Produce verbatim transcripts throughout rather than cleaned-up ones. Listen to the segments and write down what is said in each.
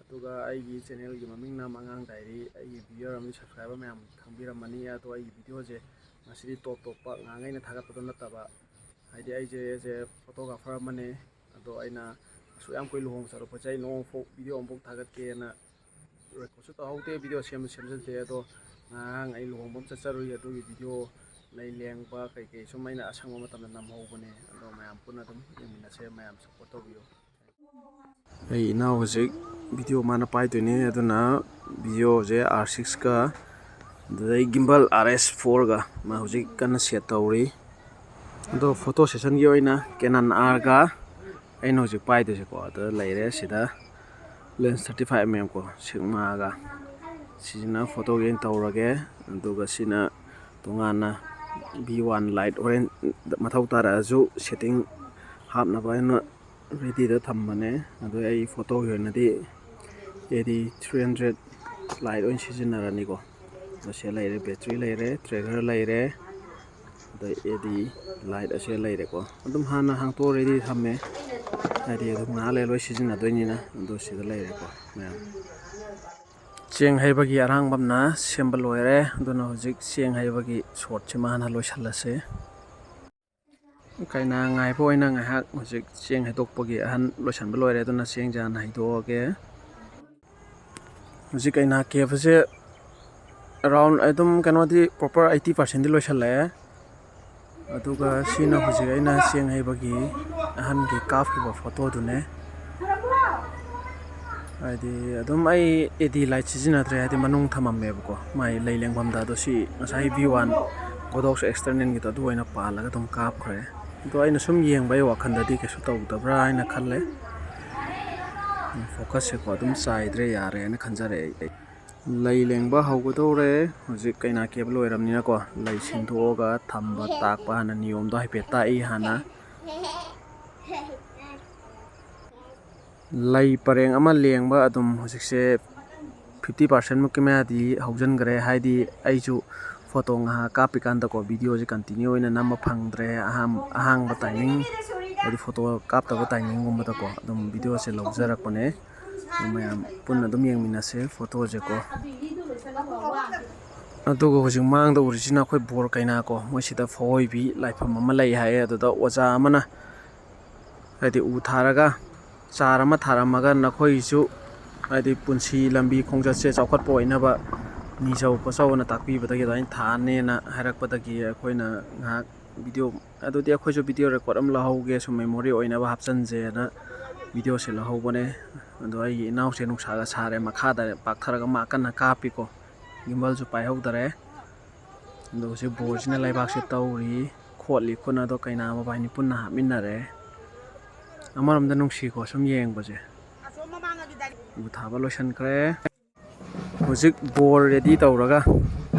ꯑꯗꯨꯒ ꯑꯩꯒꯤ ꯆꯦꯅꯦꯜꯒꯤ ꯃꯃꯤꯡꯅ ꯃꯉꯥꯡ ꯗꯥꯏꯔꯤ꯫ ꯑꯩꯒꯤ ꯚꯤꯌꯨꯋꯔ ꯑꯃꯗꯤ ꯁꯕꯁꯀ꯭ꯔꯥꯏꯕꯔ ꯃꯌꯥꯝ ꯈꯪꯕꯤꯔꯝꯃꯅꯤ꯫ ꯑꯗꯣ ꯑꯩꯒꯤ ꯚꯤꯗꯤꯑꯣꯁꯦ ꯉꯁꯤꯗꯤ ꯇꯣꯞ ꯇꯣꯞꯄ ꯉꯥꯡ ꯑꯩꯅ ꯊꯥꯒꯠꯄꯗꯣ ꯅꯠꯇꯕ, ꯍꯥꯏꯗꯤ ꯑꯩꯁꯦ, ꯑꯩꯁꯦ ꯐꯣꯇꯣꯒ꯭ꯔꯥꯐꯔ ꯑꯃꯅꯦ꯫ ꯑꯗꯣ ꯑꯩꯅ ꯑꯁꯨꯛ ꯌꯥꯝ ꯀꯨꯏ ꯂꯨꯍꯣꯡ ꯆꯠꯂꯛꯄꯁꯦ ꯑꯩ ꯅꯣꯡꯃꯐꯥꯎ ꯚꯤꯗꯤꯑꯣ ꯑꯃꯐꯥꯎ ꯊꯥꯒꯠꯀꯦꯅ ꯔꯦꯀꯣꯔꯠꯁꯨ ꯇꯧꯍꯧꯗꯦ, ꯚꯤꯗꯤꯑꯣ ꯁꯦꯝꯁꯨ ꯁꯦꯝꯖꯗꯦ꯫ ꯑꯗꯣ ꯉꯔꯥꯡ ꯑꯩ ꯂꯨꯍꯣꯡꯕ ꯑꯃ ꯆꯠꯆꯔꯨꯏ, ꯑꯗꯨꯒꯤ ꯚꯤꯗꯤꯑꯣ ꯂꯩ ꯂꯦꯡꯕ ꯀꯩꯀꯩ ꯁꯨꯝ ꯑꯩꯅ ꯑꯁꯪꯕ ꯃꯇꯝꯗ ꯅꯝꯍꯧꯕꯅꯦ꯫ ꯑꯗꯣ ꯃꯌꯥꯝ ꯄꯨꯟꯅ ꯑꯗꯨꯝ ꯌꯦꯡꯃꯤꯟꯅꯁꯦ, ꯃꯌꯥꯝ ꯁꯞꯄꯣꯔꯠ ꯇꯧꯕꯤꯌꯨ꯫ ꯑꯩ ꯏꯅꯥꯎ ꯍꯧꯖꯤꯛ ꯚꯤꯗꯤꯑꯣ ꯃꯥꯅ ꯄꯥꯏꯗꯣꯏꯅꯦ, ꯑꯗꯨꯅ ꯚꯤꯗꯤꯑꯣꯁꯦ ꯑꯥꯔ ꯁꯤꯛꯁꯀ ꯑꯗꯨꯗꯩ ꯒꯤꯝꯕꯜ ꯑꯥꯔ ꯑꯦꯁ ꯐꯣꯔꯒ ꯃꯥ ꯍꯧꯖꯤꯛ ꯀꯟꯅ ꯁꯦꯠ ꯇꯧꯔꯤ꯫ ꯑꯗꯣ ꯐꯣꯇꯣ ꯁꯦꯁꯟꯒꯤ ꯑꯣꯏꯅ ꯀꯦꯅꯟ ꯑꯥꯔꯒ ꯑꯩꯅ ꯍꯧꯖꯤꯛ ꯄꯥꯏꯗꯣꯏꯁꯦꯀꯣ, ꯑꯗ ꯂꯩꯔꯦ ꯁꯤꯗ lens thirty five M M ꯀꯣ, ꯁꯤꯛꯃꯥꯒ꯫ ꯁꯤꯁꯤꯅ ꯐꯣꯇꯣꯒꯤ ꯑꯣꯏꯅ ꯇꯧꯔꯒꯦ꯫ ꯑꯗꯨꯒ ꯁꯤꯅ ꯇꯣꯉꯥꯟꯅ ꯚꯤ ꯋꯥꯟ ꯂꯥꯏꯠ, ꯍꯣꯔꯦꯟ ꯃꯊꯧ ꯇꯥꯔꯛꯑꯁꯨ ꯁꯦꯠꯇꯤꯡ ꯍꯥꯞꯅꯕ ꯍꯥꯏꯅ ꯔꯦꯗꯤꯗ ꯊꯝꯕꯅꯦ꯫ ꯑꯗꯣ ꯑꯩ ꯐꯣꯇꯣꯒꯤ ꯑꯣꯏꯅꯗꯤ ꯑꯦ ꯗꯤ ꯊ꯭ꯔꯤ ꯍꯟꯗ꯭ꯔꯦꯠ ꯂꯥꯏꯠ ꯑꯣꯏꯅ ꯁꯤꯖꯤꯟꯅꯔꯅꯤꯀꯣ꯫ ꯑꯗꯣ ꯁꯤ ꯂꯩꯔꯦ, ꯕꯦꯇ꯭ꯔꯤ ꯂꯩꯔꯦ, ꯇ꯭ꯔꯦꯒꯔ ꯂꯩꯔꯦ, ꯑꯗ ꯑꯦ ꯗꯤ ꯂꯥꯏꯠ ꯑꯁꯦ ꯂꯩꯔꯦꯀꯣ꯫ ꯑꯗꯨꯝ ꯍꯥꯟꯅ ꯍꯥꯡꯇꯣꯛꯑ ꯔꯦꯗꯤ ꯊꯝꯃꯦ, ꯍꯥꯏꯗꯤ ꯑꯗꯨꯝ ꯉꯥꯏꯍꯥꯛ ꯂꯩꯔ ꯂꯣꯏ ꯁꯤꯖꯤꯟꯅꯗꯣꯏꯅꯤꯅ꯫ ꯑꯗꯣ ꯁꯤꯗ ꯂꯩꯔꯦꯀꯣ ꯃꯌꯥꯝ꯫ ꯆꯦꯡ ꯍꯩꯕꯒꯤ ꯑꯔꯥꯡꯕꯝꯅ ꯁꯦꯝꯕ ꯂꯣꯏꯔꯦ꯫ ꯑꯗꯨꯅ ꯍꯧꯖꯤꯛ ꯆꯦꯡ ꯍꯩꯕꯒꯤ ꯁꯣꯠꯁꯤꯃ ꯍꯥꯟꯅ ꯂꯣꯏꯁꯤꯜꯂꯁꯦ꯫ ꯀꯩꯅꯥ ꯉꯥꯏꯕ ꯑꯣꯏꯅ ꯉꯥꯏꯍꯥꯛ ꯍꯧꯖꯤꯛ ꯆꯦꯡ ꯍꯩꯗꯣꯛꯄꯒꯤ ꯑꯍꯟ ꯂꯣꯏꯁꯤꯟꯕ ꯂꯣꯏꯔꯦ꯫ ꯑꯗꯨꯅ ꯆꯦꯡꯁꯦ ꯍꯥꯟꯅ ꯍꯩꯗꯣꯛꯑꯒꯦ꯫ ꯍꯧꯖꯤꯛ ꯀꯩꯅꯥ ꯀꯦꯕꯁꯦ ꯑꯦꯔꯥꯎꯟ ꯑꯗꯨꯝ ꯀꯩꯅꯣꯗꯤ ꯄ꯭ꯔꯣꯄꯔ ꯑꯩꯠꯇꯤ ꯄꯥꯔꯁꯦꯟꯗꯤ ꯂꯣꯏꯁꯤꯜꯂꯛꯑꯦ꯫ ꯑꯗꯨꯒ ꯁꯤꯅ ꯍꯧꯖꯤꯛ ꯑꯩꯅ ꯆꯦꯡ ꯍꯩꯕꯒꯤ ꯑꯍꯟꯒꯤ ꯀꯥꯞꯈꯤꯕ ꯐꯣꯇꯣꯗꯨꯅꯦ꯫ ꯍꯥꯏꯗꯤ ꯑꯗꯨꯝ ꯑꯩ ꯑꯦ ꯗꯤ ꯂꯥꯏꯠ ꯁꯤꯖꯤꯟꯅꯗ꯭ꯔꯦ, ꯍꯥꯏꯗꯤ ꯃꯅꯨꯡ ꯊꯝꯃꯝꯃꯦꯕꯀꯣ, ꯃꯥꯏ ꯂꯩ ꯂꯦꯡꯐꯝꯗ꯫ ꯑꯗꯣ ꯁꯤ ꯉꯁꯥꯏ ꯚꯤ ꯋꯥꯟ ꯒꯣꯗꯣꯛꯁ ꯑꯦꯛꯁꯇꯔꯅꯦꯜꯒꯤꯗꯣ ꯑꯗꯨ ꯑꯣꯏꯅ ꯄꯥꯜꯂꯒ ꯑꯗꯨꯝ ꯀꯥꯞꯈ꯭ꯔꯦ꯫ ꯑꯗꯣ ꯑꯩꯅ ꯁꯨꯝ ꯌꯦꯡꯕ ꯑꯩ ꯋꯥꯈꯜꯗꯗꯤ ꯀꯩꯁꯨ ꯇꯧꯗꯕ꯭ꯔꯥ ꯍꯥꯏꯅ ꯈꯜꯂꯦ꯫ ꯐꯣꯀꯁꯁꯦꯀꯣ ꯑꯗꯨꯝ ꯆꯥꯏꯗ꯭ꯔꯦ, ꯌꯥꯔꯦꯅ ꯈꯟꯖꯔꯦ ꯑꯩ꯫ ꯂꯩ ꯂꯦꯡꯕ ꯍꯧꯒꯗꯧꯔꯦ꯫ ꯍꯧꯖꯤꯛ ꯀꯩꯅꯥ ꯀꯦꯕ ꯂꯣꯏꯔꯕꯅꯤꯅꯀꯣ, ꯂꯩ ꯁꯤꯟꯗꯣꯛꯑꯒ ꯊꯝꯕ ꯇꯥꯛꯄ ꯍꯥꯟꯅ ꯅꯤꯌꯣꯝꯗꯣ ꯍꯥꯏꯐꯦꯠ ꯇꯥꯛꯏ ꯍꯥꯟꯅ꯫ ꯂꯩ ꯄꯔꯦꯡ ꯑꯃ ꯂꯦꯡꯕ ꯑꯗꯨꯝ ꯍꯧꯖꯤꯛꯁꯦ ꯐꯤꯐꯇꯤ ꯄꯥꯔꯁꯦꯟꯃꯨꯛꯀꯤ ꯃꯌꯥꯗꯤ ꯍꯧꯖꯤꯟꯈ꯭ꯔꯦ꯫ ꯍꯥꯏꯗꯤ ꯑꯩꯁꯨ ꯐꯣꯇꯣ ꯉꯥꯏꯍꯥꯛ ꯀꯥꯞꯄꯤꯀꯥꯟꯗꯀꯣ, ꯚꯤꯗꯤꯑꯣꯁꯦ ꯀꯟꯇꯤꯅ꯭ꯌꯨ ꯑꯣꯏꯅ ꯅꯝꯕ ꯐꯪꯗ꯭ꯔꯦ꯫ ꯑꯍꯥꯡ-, ꯑꯍꯥꯡꯕ ꯇꯥꯏꯃꯤꯡ, ꯍꯥꯏꯗꯤ ꯐꯣꯇꯣ ꯀꯥꯞꯇꯕ ꯇꯥꯏꯃꯤꯡꯒꯨꯝꯕꯗꯀꯣ ꯑꯗꯨꯝ ꯚꯤꯗꯤꯑꯣꯁꯦ ꯂꯧꯖꯔꯛꯄꯅꯦ꯫ ꯑꯗꯨ ꯃꯌꯥꯝ ꯄꯨꯟꯅ ꯑꯗꯨꯝ ꯌꯦꯡꯃꯤꯟꯅꯁꯦ ꯐꯣꯇꯣꯁꯦꯀꯣ꯫ ꯑꯗꯨꯒ ꯍꯧꯖꯤꯛ ꯃꯥꯡꯗ ꯎꯔꯤꯁꯤꯅ ꯑꯩꯈꯣꯏ ꯕꯣꯔ ꯀꯩꯅꯥꯀꯣ, ꯃꯣꯏ ꯁꯤꯗ ꯐꯑꯣꯏꯕꯤ ꯂꯥꯏꯐꯝ ꯑꯃ ꯂꯩ ꯍꯥꯏꯌꯦ꯫ ꯑꯗꯨꯗ ꯑꯣꯖꯥ ꯑꯃꯅ ꯍꯥꯏꯗꯤ ꯎ ꯊꯥꯔꯒ ꯆꯥꯔ ꯑꯃ ꯊꯥꯔꯝꯃꯒ ꯅꯈꯣꯏꯒꯤꯁꯨ ꯍꯥꯏꯗꯤ ꯄꯨꯟꯁꯤ ꯂꯝꯕꯤ ꯈꯣꯡꯆꯠꯁꯦ ꯆꯥꯎꯈꯠꯄ ꯑꯣꯏꯅꯕ ꯅꯤꯖꯧ ꯈꯣꯠꯆꯧꯅ ꯇꯥꯛꯄꯤꯕꯗꯒꯤ ꯑꯗꯨꯃꯥꯏꯅ ꯊꯥꯅꯦꯅ ꯍꯥꯏꯔꯛꯄꯗꯒꯤ ꯑꯩꯈꯣꯏꯅ ꯉꯥꯏꯍꯥꯛ ꯚꯤꯗꯤꯑꯣ, ꯑꯗꯨꯗꯤ ꯑꯩꯈꯣꯏꯁꯨ ꯚꯤꯗꯤꯑꯣ ꯔꯦꯀꯣꯔꯠ ꯑꯃ ꯂꯧꯍꯧꯒꯦ, ꯁꯨꯝ ꯃꯦꯃꯣꯔꯤ ꯑꯣꯏꯅꯕ ꯍꯥꯞꯆꯤꯟꯁꯦꯅ ꯚꯤꯗꯤꯑꯣꯁꯦ ꯂꯧꯍꯧꯕꯅꯦ꯫ ꯑꯗꯣ ꯑꯩꯒꯤ ꯏꯅꯥꯎꯁꯦ ꯅꯨꯡꯁꯥꯒ ꯁꯥꯔꯦ, ꯃꯈꯥꯗ ꯄꯥꯛꯊꯔꯒ ꯃꯥ ꯀꯟꯅ ꯀꯥꯞꯄꯤꯀꯣ꯫ ꯒꯤꯝꯕꯜꯁꯨ ꯄꯥꯏꯍꯧꯗꯔꯦ꯫ ꯑꯗꯣ ꯍꯧꯖꯤꯛ ꯕꯣꯔꯁꯤꯅ ꯂꯩꯕꯥꯛꯁꯦ ꯇꯧꯔꯤ, ꯈꯣꯠꯂꯤ, ꯈꯨꯠꯅꯗꯣ ꯀꯩꯅꯥ ꯃꯕꯥꯏꯅꯤ ꯄꯨꯟꯅ ꯍꯥꯞꯃꯤꯟꯅꯔꯦ꯫ ꯑꯃꯔꯣꯝꯗ ꯅꯨꯡꯁꯤꯀꯣ ꯁꯨꯝ ꯌꯦꯡꯕꯁꯦ꯫ ꯎ ꯊꯥꯕ ꯂꯣꯏꯁꯤꯟꯈ꯭ꯔꯦ꯫ ꯍꯧꯖꯤꯛ ꯕꯣꯔ ꯔꯦꯗꯤ ꯇꯧꯔꯒ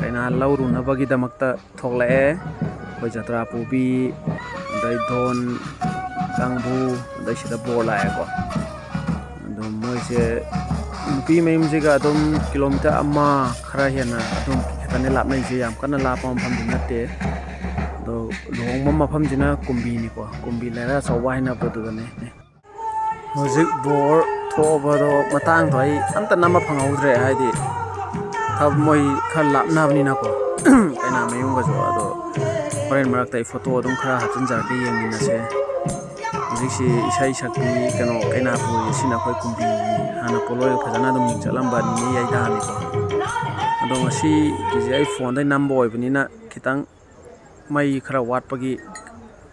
ꯀꯩꯅꯥ ꯂꯧꯔꯨꯅꯕꯒꯤꯗꯃꯛꯇ ꯊꯣꯛꯂꯛꯑꯦ꯫ ꯑꯩꯈꯣꯏ ꯖꯇ꯭ꯔꯥ ꯄꯨꯕꯤ, ꯑꯗꯩ ꯙꯣꯟ, ꯀꯥꯡꯕꯨ, ꯑꯗꯩ ꯁꯤꯗ ꯕꯣꯔ ꯂꯥꯛꯑꯦꯀꯣ꯫ ꯑꯗꯣ ꯃꯣꯏꯁꯦ ꯅꯨꯄꯤ ꯃꯌꯨꯝꯁꯤꯒ ꯑꯗꯨꯝ ꯀꯤꯂꯣꯃꯤꯇꯔ ꯑꯃ ꯈꯔ ꯍꯦꯟꯅ ꯑꯗꯨꯝ ꯈꯤꯇꯪꯗꯤ ꯂꯥꯞꯅꯩꯁꯦ, ꯌꯥꯝ ꯀꯟꯅ ꯂꯥꯞꯄ ꯃꯐꯝꯗꯤ ꯅꯠꯇꯦ꯫ ꯑꯗꯣ ꯂꯨꯍꯣꯡꯕ ꯃꯐꯝꯁꯤꯅ ꯀꯨꯝꯕꯤꯅꯤꯀꯣ, ꯀꯨꯝꯕꯤ ꯂꯩꯔꯛ ꯑꯆꯧꯕ ꯍꯥꯏꯅꯕꯗꯨꯗꯅꯦ꯫ ꯍꯧꯖꯤꯛ ꯕꯣꯔ ꯊꯣꯛꯑꯕꯗꯣ ꯃꯇꯥꯡꯗꯣ ꯑꯩ ꯑꯝꯇ ꯅꯝꯕ ꯐꯪꯍꯧꯗ꯭ꯔꯦ, ꯍꯥꯏꯗꯤ ꯊꯕ-, ꯃꯣꯏ ꯈꯔ ꯂꯥꯞꯅꯕꯅꯤꯅꯀꯣ꯫ ꯀꯩꯅꯥ ꯃꯌꯨꯝꯒꯁꯨ꯫ ꯑꯗꯣ ꯍꯣꯔꯦꯟ ꯃꯔꯛꯇ ꯑꯩ ꯐꯣꯇꯣ ꯑꯗꯨꯝ ꯈꯔ ꯍꯥꯞꯆꯤꯟꯖꯔꯛꯀꯦ, ꯌꯦꯡꯃꯤꯟꯅꯁꯦ꯫ ꯍꯧꯖꯤꯛꯁꯤ ꯏꯁꯩ ꯁꯛꯄꯤ ꯀꯩꯅꯣ ꯀꯩꯅꯥ ꯄꯨꯔꯤꯁꯤꯅ ꯑꯩꯈꯣꯏ ꯀꯨꯝꯕꯤ ꯍꯥꯟꯅ ꯄꯣꯠꯂꯣꯏ ꯐꯖꯅ ꯑꯗꯨꯝ ꯃꯤꯡ ꯆꯠꯂꯝꯕ ꯅꯤꯅꯦ ꯌꯥꯏꯗꯥꯅꯤꯀꯣ꯫ ꯑꯗꯣ ꯉꯁꯤꯒꯤꯁꯦ ꯑꯩ ꯐꯣꯟꯗꯩ ꯅꯝꯕ ꯑꯣꯏꯕꯅꯤꯅ ꯈꯤꯇꯪ ꯃꯩ ꯈꯔ ꯋꯥꯠꯄꯒꯤ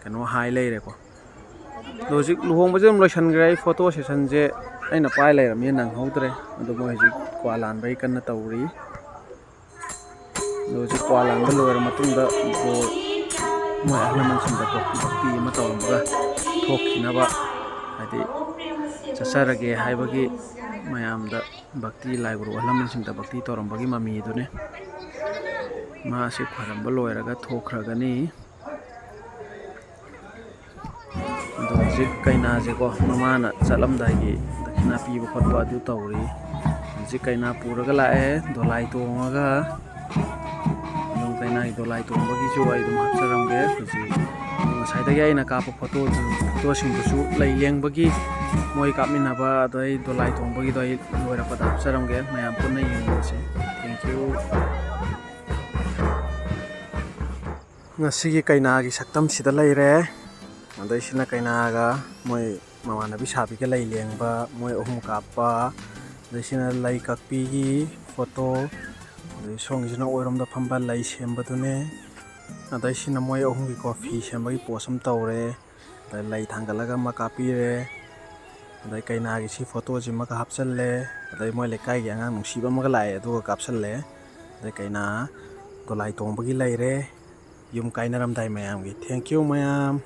ꯀꯩꯅꯣ ꯍꯥꯏ ꯂꯩꯔꯦꯀꯣ꯫ ꯑꯗꯣ ꯍꯧꯖꯤꯛ ꯂꯨꯍꯣꯡꯕꯁꯦ ꯑꯗꯨꯝ ꯂꯣꯏꯁꯤꯟꯈ꯭ꯔꯦ꯫ ꯑꯩ ꯐꯣꯇꯣ ꯁꯦꯁꯟꯁꯦ ꯑꯩꯅ ꯄꯥꯏ ꯂꯩꯔꯕꯅꯤꯅ ꯅꯪꯍꯧꯗ꯭ꯔꯦ꯫ ꯑꯗꯣ ꯃꯣꯏ ꯍꯧꯖꯤꯛ ꯀ꯭ꯋꯥ ꯂꯥꯟꯕꯒꯤ ꯀꯟꯅ ꯇꯧꯔꯤ꯫ ꯑꯗꯣ ꯍꯧꯖꯤꯛ ꯀ꯭ꯋꯥ ꯂꯥꯟꯕ ꯂꯣꯏꯔ ꯃꯇꯨꯡꯗ ꯕꯣꯔ ꯃꯣꯏ ꯑꯍꯜ ꯂꯃꯟꯁꯤꯡꯗ ꯚꯛꯇꯤ ꯑꯃ ꯇꯧꯔꯝꯃꯒ ꯊꯣꯛꯈꯤꯅꯕ, ꯍꯥꯏꯗꯤ ꯆꯠꯆꯔꯒꯦ ꯍꯥꯏꯕꯒꯤ ꯃꯌꯥꯝꯗ ꯚꯛꯇꯤ, ꯂꯥꯏ ꯒꯨꯔꯨ ꯑꯍꯜ ꯂꯃꯟꯁꯤꯡꯗ ꯚꯛꯇꯤ ꯇꯧꯔꯝꯕꯒꯤ ꯃꯃꯤꯗꯨꯅꯤ꯫ ꯃꯥ ꯑꯁꯤ ꯈꯣꯏꯔꯝꯕ ꯂꯣꯏꯔꯒ ꯊꯣꯛꯈ꯭ꯔꯒꯅꯤ꯫ ꯑꯗꯣ ꯍꯧꯖꯤꯛ ꯀꯩꯅꯥꯁꯦꯀꯣ, ꯃꯃꯥꯅ ꯆꯠꯂꯝꯗꯥꯏꯒꯤ ꯗꯈꯤꯅꯥ ꯄꯤꯕ ꯈꯣꯠꯄ ꯑꯗꯨ ꯇꯧꯔꯤ꯫ ꯍꯧꯖꯤꯛ ꯀꯩꯅꯥ ꯄꯨꯔꯒ ꯂꯥꯛꯑꯦ, ꯗꯣꯂꯥꯏ ꯇꯣꯡꯉꯒ ꯑꯗꯨꯝ ꯀꯩꯅꯥꯒꯤ ꯗꯣꯂꯥꯏ ꯇꯣꯡꯕꯒꯤꯁꯨ ꯑꯩ ꯑꯗꯨꯝ ꯍꯥꯞꯆꯔꯝꯒꯦ꯫ ꯍꯧꯖꯤꯛ ꯉꯁꯥꯏꯗꯒꯤ ꯑꯩꯅ ꯀꯥꯞꯄ ꯐꯣꯇꯣꯗꯨ, ꯐꯣꯇꯣꯁꯤꯡꯗꯨꯁꯨ ꯂꯩ ꯂꯦꯡꯕꯒꯤ, ꯃꯣꯏ ꯀꯥꯞꯃꯤꯟꯅꯕ, ꯑꯗꯩ ꯗꯣꯂꯥꯏ ꯇꯣꯡꯕꯒꯤꯗꯣ ꯑꯩ ꯂꯣꯏꯔꯛꯄꯗ ꯍꯥꯞꯆꯔꯝꯒꯦ꯫ ꯃꯌꯥꯝ ꯄꯨꯟꯅ ꯌꯦꯡꯃꯤꯟꯅꯁꯦ꯫ Thank you꯫ ꯉꯁꯤꯒꯤ ꯀꯩꯅꯥꯒꯤ ꯁꯛꯇꯝꯁꯤꯗ ꯂꯩꯔꯦ꯫ ꯑꯗꯩꯁꯤꯅ ꯀꯩꯅꯥꯒ ꯃꯣꯏ ꯃꯃꯥꯟꯅꯕꯤ ꯁꯥꯕꯤꯒ ꯂꯩ ꯂꯦꯡꯕ, ꯃꯣꯏ ꯑꯍꯨꯝ ꯀꯥꯞꯄ꯫ ꯑꯗꯩꯁꯤꯅ ꯂꯩ ꯀꯛꯄꯤꯒꯤ ꯐꯣꯇꯣ꯫ ꯑꯗꯩ ꯁꯣꯝꯒꯤꯁꯤꯅ ꯑꯣꯏꯔꯣꯝꯗ ꯐꯝꯕ ꯂꯩ ꯁꯦꯝꯕꯗꯨꯅꯦ꯫ ꯑꯗꯩꯁꯤꯅ ꯃꯣꯏ ꯑꯍꯨꯝꯒꯤꯀꯣ ꯐꯤ ꯁꯦꯝꯕꯒꯤ ꯄꯣꯁ ꯑꯃ ꯇꯧꯔꯦ꯫ ꯑꯗꯩ ꯂꯩ ꯊꯥꯡꯒꯠꯂꯒ ꯑꯃ ꯀꯥꯞꯄꯤꯔꯦ꯫ ꯑꯗꯩ ꯀꯩꯅꯥꯒꯤ ꯁꯤ ꯐꯣꯇꯣꯁꯤꯃꯒ ꯍꯥꯞꯆꯜꯂꯦ꯫ ꯑꯗꯩ ꯃꯣꯏ ꯂꯩꯀꯥꯏꯒꯤ ꯑꯉꯥꯡ ꯅꯨꯡꯁꯤꯕ ꯑꯃꯒ ꯂꯥꯛꯑꯦ, ꯑꯗꯨꯒ ꯀꯥꯞꯁꯜꯂꯦ꯫ ꯑꯗꯩ ꯀꯩꯅꯥ ꯗꯣꯂꯥꯏ ꯇꯣꯡꯕꯒꯤ ꯂꯩꯔꯦ꯫ ꯌꯨꯝ ꯀꯥꯏꯅꯔꯝꯗꯥꯏ ꯃꯌꯥꯝꯒꯤ꯫ Thank you ꯃꯌꯥꯝ꯫